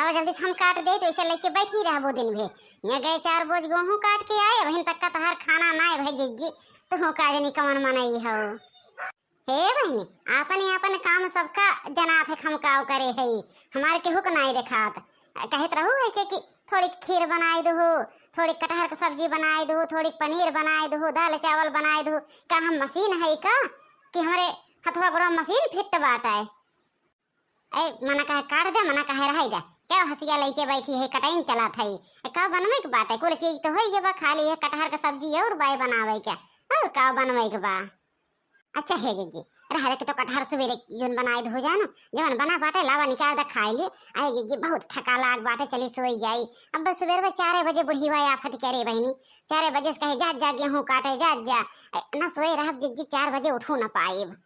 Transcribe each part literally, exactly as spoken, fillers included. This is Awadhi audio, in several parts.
अब जल्दी से हम काट देई तो ऐसे लइके बैठी रहबो दिन भे। यहाँ गए चार बोझ गेहूँ काट के आए, अबहिन तक का तहार खाना नाय भई जिज्जी, तू का जनी कवन मनई हो। हे बहिनी, आपन आपन काम सबका जनात है, हम काव करे है, हमार केहू के नाय देखात। कहत रहू है के कि थोड़ी खीर बनाई दहो, थोड़ी कटहर के सब्जी बनाई दहो, थोड़ी पनीर बनाई दहो, दाल चावल बनाई दहो। का हम मशीन है का कि हमरे हथवा गोड़वा मशीन फिट बाटे? ए, मना कहे काट दे, मना कहे रह जा। क्या हसिया लइके बैठी है, कटइन चलात है। ए, का बनवे के बाटे? कुल चीज तो होई गए बा, खाली है कटहर के सब्जी और बाय बनावे के, और का बनवे के बा? अच्छा हे जिज्जी, रह दे के तो कटहर सुबेरे जौन बनाए दे हो जानो, जवन बना बाटे लावा निकाल दे खाए ली। आए जिज्जी बहुत थका लाग बाटे, चली सोई जाई। अब बस सुबेर में चारे बजे बुढ़ीवा आफत करे बहिनी, चारे बजे से कहे जा जा गेहूँ काटे जा जा। ए, ना सोए रहब जिज्जी, चार बजे उठू ना पाएब।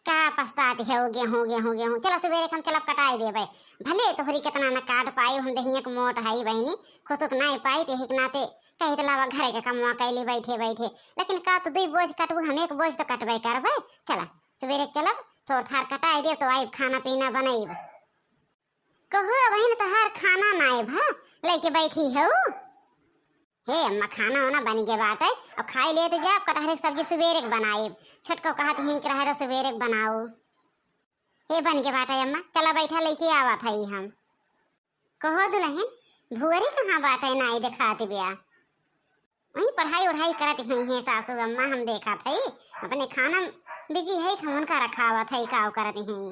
का पछतात है वो गेहूँ, गेहूँ, गेहूँ। चला सुबेरे के हम चलब कटाए देबे। भले तोहरी कितना न काट पाई, हम दहिया के मोट हई बहिनी, खुसुक नाई पाई, तेही के नाते कही त लावा घरे के कमवा कैली बैठे बैठे। लेकिन का तू दुई बोझ कटबू, हम एक बोझ तो कटबे करबे। चला सुबेरे के चलब, थोड़ थार कटाए देब तो आइब खाना पीना बनैब। कहो बहिन तहार खाना नाई भा लइके बैठी हो। हे अम्मा, खाना वाना बन गए बाटे, अब खाई लेत जाब, कटहरे के सब्जी सुबेरे के बनाएब। छोटको कहत हिंक रहे तो सुबेरे के बनाओ। हे बन गए बाटे अम्मा, चला बैठा, लइके आवत हई हम। कहो दुलहिन, भुअरी कहाँ बाटे, नाई देखात बिया? वहीं पढ़ाई ओढ़ाई करत हुई हैं सासू अम्मा, हम देखत हई। अपने खाना में बिजी है, हम उनका रखावत हई, काव करत हैं।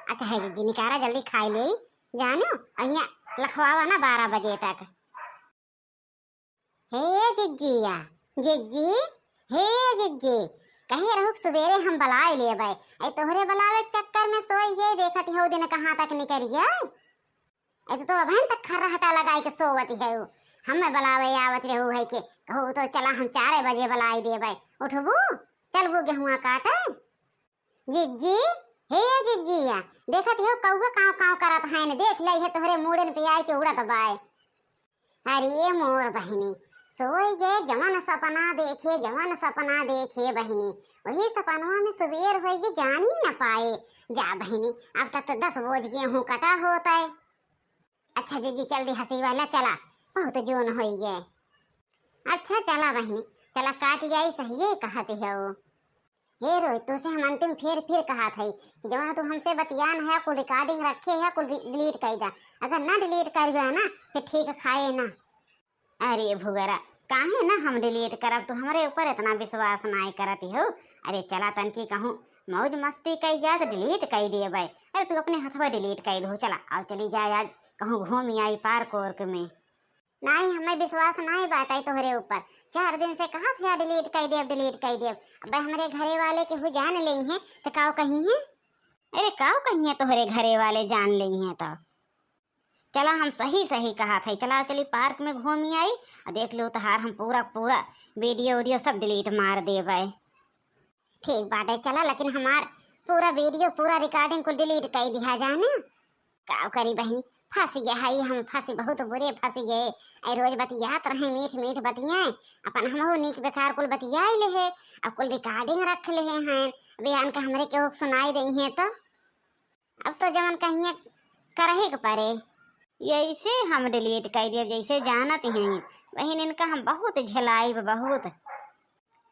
अच्छा है जिज्जी, निकारा जल्दी खाई लेई जानो, अहिया लखवावा ना बारह बजे तक। हे जिज्जिया, जिज्जी, हे जिज्जी, कहे रहू कि सुबेरे हम बलाए लेबै। ऐ तोहरे बलावे के चक्कर में सोई गए, देखत हौ दिन कहाँ तक निकल गए। ऐ तो, तो अबहिन तक खर्राटा लगाई के सोवत हौ। हमें बलावे आवत रहू है के, कहू तो चला हम चारे बजे बलाई देबै। उठबू, चलबू गेहुआ काटे। जिज्जी, हे जिज्जिया, देखत हौ कौआ काव काव करत हैं, देख ले है तोहरे मूड़न पे आई के उड़त बाय। अरे मोर बहिनी, सोई गए जवन सपना देखे, जवन सपना देखे बहिनी, वही सपनवा में सुबेर होई गए जानी न पाए। जा बहिनी, अब तक तो दस बोझ गेहूं कटा होत है। अच्छा जिज्जी, चल दे हंसी वाला, चला, बहुत जोन होई गए। अच्छा चला बहिनी, चला काट जाई, सही है कहत हौ। हे रोहित, तोसे हम अंतिम फेर फिर कहत हई कि जवन तू हमसे बतियान है, कुल recording रखे है, कुल डि-, delete कर दा। अगर ना delete करबे ना, फिर ठीक खाए ना। अरे भुगरा, काहे ना हम delete करब? तू हमरे ऊपर इतना विश्वास नाय करत हो। अरे चला तनकी कहूँ मौज मस्ती कई जात, delete कई देबै। अरे तू अपने हथवा delete कई दो, चला आओ चली जाए आज कहूँ घूमी आई park ओर्क में। नाई, हमें विश्वास नाई बाटे तोहरे ऊपर। चार दिन से कहत है delete कई देब, delete कई देब। अबे हमरे घरे वाले केहू जान लेइहें तो काव कहिहें? अरे काव कहिहें, तोहरे घरे वाले जान लेइहें तो? चला हम सही सही कहत है, चला चली park में घूमी आई और देख लो तहार हम पूरा पूरा video उडियो सब delete मार देबै। ठीक बाटे, चला, लेकिन हमार पूरा video, पूरा recording कुल delete कई दिहा जाए ना। काव करी बहिनी, फंस गए हई हम, फंस, बहुत बुरे फंस गए। ऐ रोज बतियात रहे मीठ मीठ बतियाए, अपन हमहू नीक बेकार कुल बतियाए लेहे, अब कुल recording रख लेहे हैं। बिहान का हमरे केहू के सुनाई देइहें तो? अब तो जवन कहिए करही के परे। यैसे हम delete कई देब, जैसे जानत हैं बहिन, इनका हम बहुत झेलाइब, बहुत।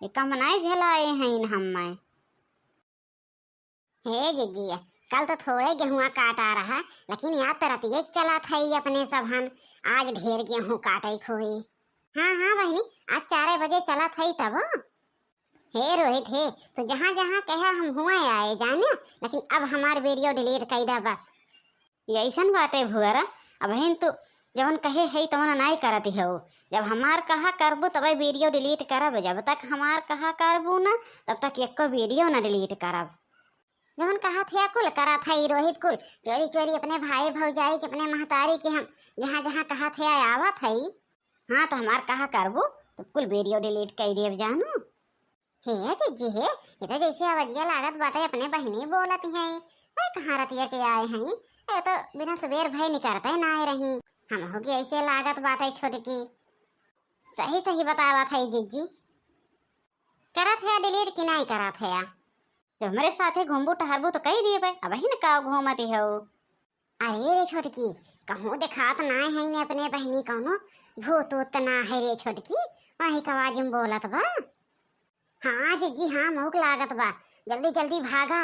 ये कम नाई झेलाए हैं हमें। हे जिज्जिया, कल तो थोड़े गेहुआ काटा रहा, लेकिन याद तो रतिये चला था ही अपने सबहन, आज ढेर गेहूं काटे खोई। हाँ हाँ बहिनी, आज चारे बजे चला था ही तब। हे रोहित हे, तू जहाँ जहाँ कहा हम हुआ आए जाने, लेकिन अब हमार video delete कई दा बस। ये ऐसन बाटे भुअरा, अबहिन तू जवन कहे है तवन नाई करत हो। जब हमार कहा करबू तबे video delete करब, जब तक हमार कहा करबू ना तब तक एको video ना delete करब। जवन कहा थे कुल करा था ई रोहित कुल, चोरी चोरी अपने भाई भौजाई के, अपने महतारी के हम जहाँ जहाँ कहा थे आवत है। हाँ तो हमार कहा करबू तो कुल video delete कई देब जानू। हे जिज्जी हे, ये तो जैसे अवजिया लागत बाटे अपने बहिनी बोलत हैं। वही कहाँ रतिया के आए हैं? ये तो बिना सुबेर भय निकरते ना आए रही। हमहू के ऐसे लागत बाटे छोटकी। सही सही बतावत है जिज्जी। करत है delete कि नहीं करत है? जब हमरे साथे घूमबू टहरबू तो कही दिए भाई, अबहिन का घूमत हो? अरे रे छोटकी, कहूँ देखात नाय है ने अपने बहिनी, कौनो भूत ऊत त ना है रे छोटकी, वही के आवाज में बोलत बा। हाँ जिज्जी, हाँ, मौक लागत बा, जल्दी जल्दी भागा।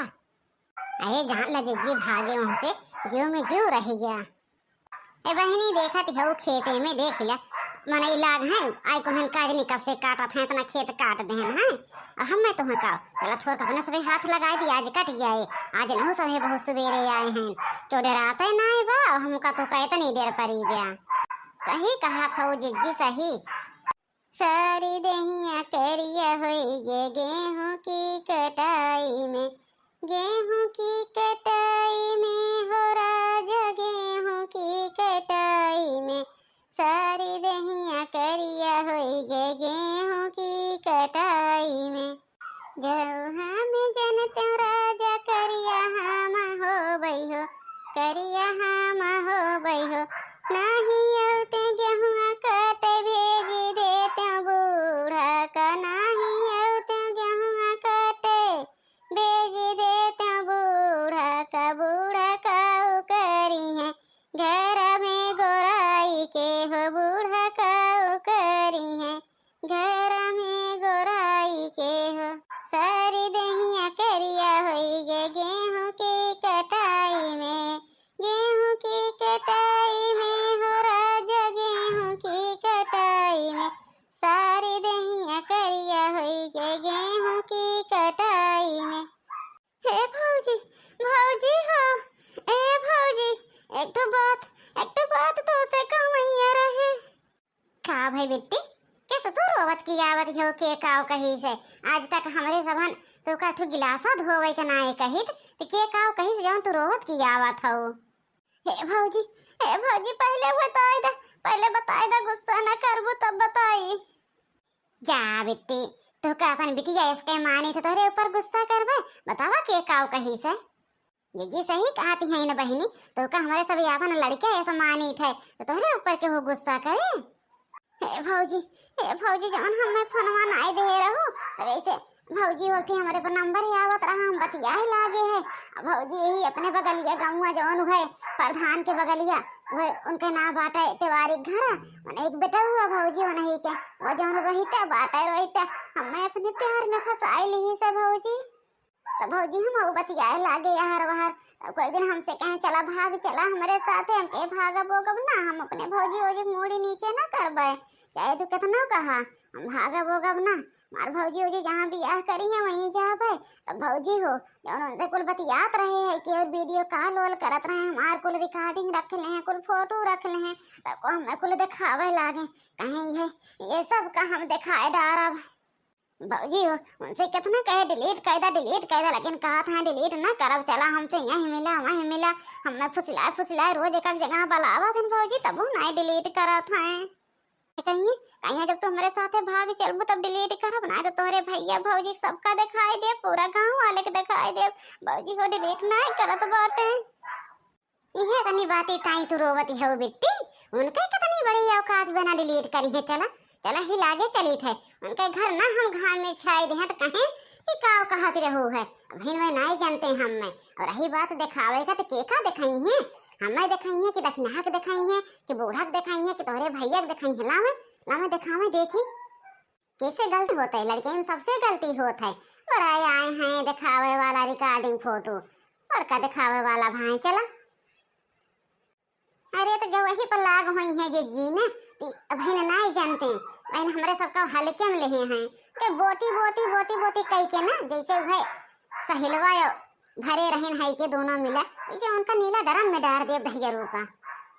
अरे जान ला जिज्जी, भागे वहाँ से, जीव में जीव रह गया। ए बहिनी, देखत हऊ खेते में, देख ले, मनई लाग हैं, आई कुन्हन काज नहीं कब से काटत हैं, इतना खेत काट देहन हैं। और हम मैं तुम्हें का, चला थोर अपने सभी हाथ लगाए दी, आज कट गया है, आज नहु सभी बहुत सुबेरे आए हैं, क्यों डराते ना बा, और हमका तो कहते नहीं डर पड़ी गया। सही कहा था जिज्जी, सही। सारी देहिया करिया होई गे गेहूं की कटाई में, गेहूं की कटाई में हो राजा, गेहूं की कटाई में। सारी देहिया करिया होई गे गेहूं की कटाई में। जऊ हम जनते राजा करिया हम होबै हो, करिया हम होबै हो। नाही औते गेहुआ काटे भेज देते बूढ़ा का, नाही औते गेहुआ काटे भेज देते बूढ़ा का, बूढ़ा काऊ करी है घर में गोराई के हो, बूढ़ा काऊ करी है घर में गोराई के हो। सारी देहिया करिया होई गे गेहूं की कटाई में, गेहूं की कटाई में हो राजा, गेहूं की कटाई में। सारी देहिया करिया होई गे गेहूं की कटाई में। हे भौजी, भौजी हो, ए भौजी, एक ठो बात, एक ठो बात तोसे कहवैया रहे। का भाई बिट्टी, कैसे तू रोवत की आवत हो? के काव कही से? आज तक हमरे सबन तो का ठो गिलासा धोवे के नाय कहित, तो के काव कही से जौन तू रोवत की आवत हो? हे भौजी, हे भौजी, पहले बताई दे, पहले बताई दे, गुस्सा न करबू तब बताई। जा बिट्टी, तोहका अपन बिटिया इसके मानी तो तोहरे ऊपर गुस्सा करबे। बतावा के काव कही से? जिज्जी सही कहती है न बहिनी, तोहका हमारे सब आपन लड़के ऐसा मानी थे तो तोहरे ऊपर के हो गुस्सा करे। हे भौजी, हे भौजी, जौन हमें फोनवा नाई दे रहू, तब ऐसे भौजी होती हमारे पर नंबर ही आवत रहा, हम बतियाए लागे है। अब भौजी यही अपने बगलिया गौवा जौन है प्रधान के बगलिया, वह उनके ना बाटे तिवारी घर, उन्हें एक बेटा हुआ भौजी, वो नहीं के, वो जौन रोहित बाटे, रोहित हमें अपने प्यार में फंसाई ली से भौजी। तो भौजी हम वो बतियाए लागे यार वहार। तब कोई दिन हमसे कहें चला भाग चला हमारे साथे, हम कहे भागब वोगब ना, हम अपने भौजी वोजी के मूड़ी नीचे ना करबे, चाहे तू कितना कहा, हम भागब वोगब ना। हमार भौजी वोजी जहाँ बियाह करी है वहीं जाबे। तब भौजी हो जौन उनसे कुल बतियात रहे है कि और वीडियो कॉल वॉल करत रहे, हमार कुल रिकॉर्डिंग रख ले हैं, कुल फोटो रख ले हैं, तब को हमें कुल दिखावे लागे, कहें ये, ये सब का हम दिखाए डारब। भौजी हो उनसे कितना कहे डिलीट कर दा, डिलीट कर दा, लेकिन कहत हैं डिलीट ना करब, चला हमसे यहीं मिला वहीं मिला, हमें फुसलाए फुसलाए रोज एक एक जगह बुलावत हैं भौजी, तबो नहीं डिलीट करत हैं। कहिए, कहिए जब तू हमारे साथे भाग चलबू तब डिलीट करब, ना तो तोहरे भैया भौजी के सबका दिखाई देब, पूरा गाँव वाले के दिखाई देब। भौजी हो डिलीट नहीं करत बाटे। इहे तनी बाती ताई तू रोवत हो बिट्टी, उनके कितनी बड़ी औकात बिना डिलीट करी है। चला, चला ही लागे चली थे, उनके घर ना हम घाम में छाई दे हैं तो कहें कि काव कहत रहू है। अभिन वह नहीं जानते हम में। और रही बात दिखावे का तो के का दिखाई है, हमें दिखाई है कि दखिनहा के दिखाई है कि बूढ़ा के दिखाई है कि तोहरे भैया के दिखाई है। लावे, लावे दिखावे देखी। कैसे गलती होत है, लड़के में सबसे गलती होत है। बड़ा आए हैं दिखावे वाला रिकॉर्डिंग फोटो, बड़का दिखावे वाला भाई। चला, अरे तो जो वही पर लाग हुई है जिज्जी ने, ती अभी न नाई जानते, वही हमरे सबका हल्के में लेहे हैं। के बोटी बोटी बोटी बोटी कई के ना, जैसे वह सहिलवा या भरे रहिन है के दोनों मिला, इसे उनका नीला ड्रम में डार देब दहिजरू का।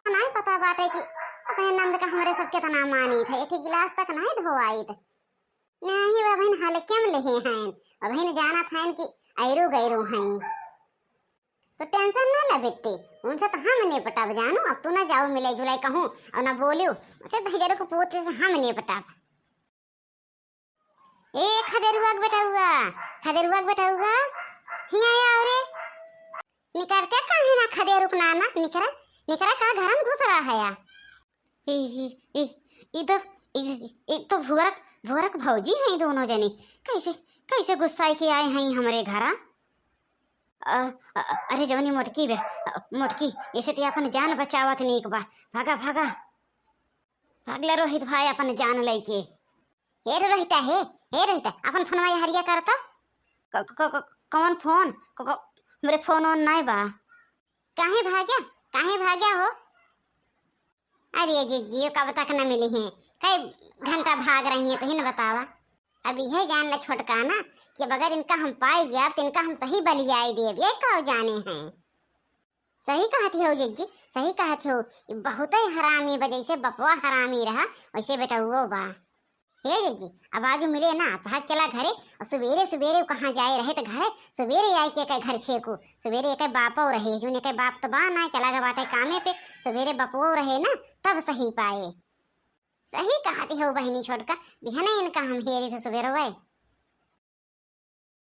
नाई पता बाटे कि अपने नंद का हमरे सब कितना मानी थे, एक गिलास तक नाई धोआई थे। नहीं, वह बहिन हल्के में लेहे हैं, वह बहिन जानत हैं कि ऐरू गैरू हैं। तो टेंशन ना ले बिट्टी, उनसे तो हम निपटब जानू। अब तू ना जाओ मिले जुले कहूँ और ना बोलियो, उसे दहिजरू के पूत से हम निपटब। ए खदेरुआ के बेटउआ, खदेरुआ के बेटउआ, हियाँ आओ रे। निकरते काहे ना खदेरू के नाना, निकरा, निकरा का घर में घुस रहा है या? ई, ई, ई, ई तो, ई, ई तो भुअरक, भुअरक भौजी हैं दोनों जनी। कैसे, कैसे गुस्साई के आए हैं हमरे घरा? अ, अ, अरे जवनी मोटकी बे, अ, मोटकी, ऐसे ते अपन जान बचावत नीक बा। भागा, भागा। भाग ले रोहित भाई अपन जान लइके। हे रे रोहिता, हे, हे रोहिता, अपन फोनवा ये हरिया कर तो। क-, क-, क-, कौन फोन? क-, क-, हमरे फोन ओन नाय बा। काहे भाग्या? काहे भाग्या हो? अरे जिज्जी, कब तक न मिली हैं? कई घंटा भाग रही हैं, तुही न बतावा। अब यह जान ले छोटका ना कि अब अगर इनका हम पाई जाब, तो इनका हम सही बलियाई देब। ये का जाने हैं? सही कहत हो जिज्जी, सही कहत हो। ई बहुते हरामी बा, जैसे बपवा हरामी रहा, वैसे बेटउओ बा। हे जिज्जी, अब आजू मिले ना, भाग चला घरे, और सुबेरे सुबेरे कहाँ जाए रहे तो घरे, सुबेरे आए के एके घर छेकू, सुबेरे एके बापो रहे, जौन एके बाप तो बा ना, चला गए बाटे कामे पे, सुबेरे बपवो रहे ना, तब सही पाए। सही कहत हो बहिनी छोटका, बिहने इनका हम हेरी थे सुबेरवे।